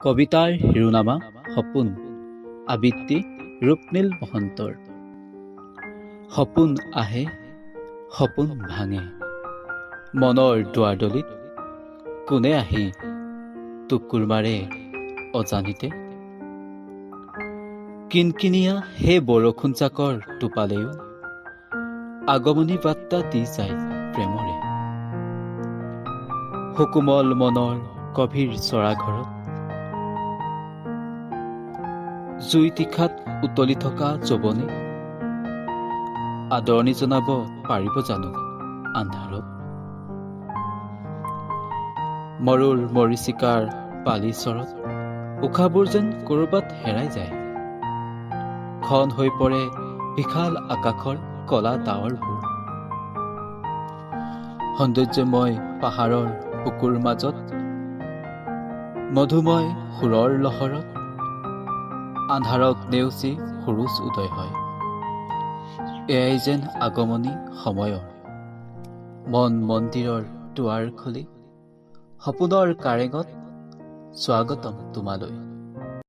কবিতাৰ শিৰোনামা সপোন, আবৃত্তি ৰূপনীল মহন্তৰ। সপোন আহে, সপোন ভাঙে, মনৰ দুৱাৰদলিত কোনে আহি টুকুৰ মাৰে অজানিতে। কিনকিনিয়া সেই বৰষুণ জাকৰ টোপালেও আগমনী বাৰ্তা দি যায় প্ৰেমৰে। সুকোমল মনৰ গভীৰ চৰাঘৰত জুই তীখাত উতলি থকা যৌৱনে আদৰণি জনাব পাৰিব জানো আন্ধাৰক? মৰুৰ মৰীচিকাৰ বালিচৰত উশাহবোৰ যেন ক'ৰবাত হেৰাই যায়, ঘন হৈ পৰে বিশাল আকাশৰ কলা ডাৱৰবোৰ। সৌন্দৰ্যময় পাহাৰৰ বুকুৰ মাজত মধুময় সুৰৰ লহৰত আন্ধাৰক নেওচি সুৰুজ উদয় হয়। এয়াই যেন আগমনি সময়ৰ। মন মন্দিৰৰ দুৱাৰ খুলি সপোনৰ কাৰেঙত স্বাগতম তোমালৈ।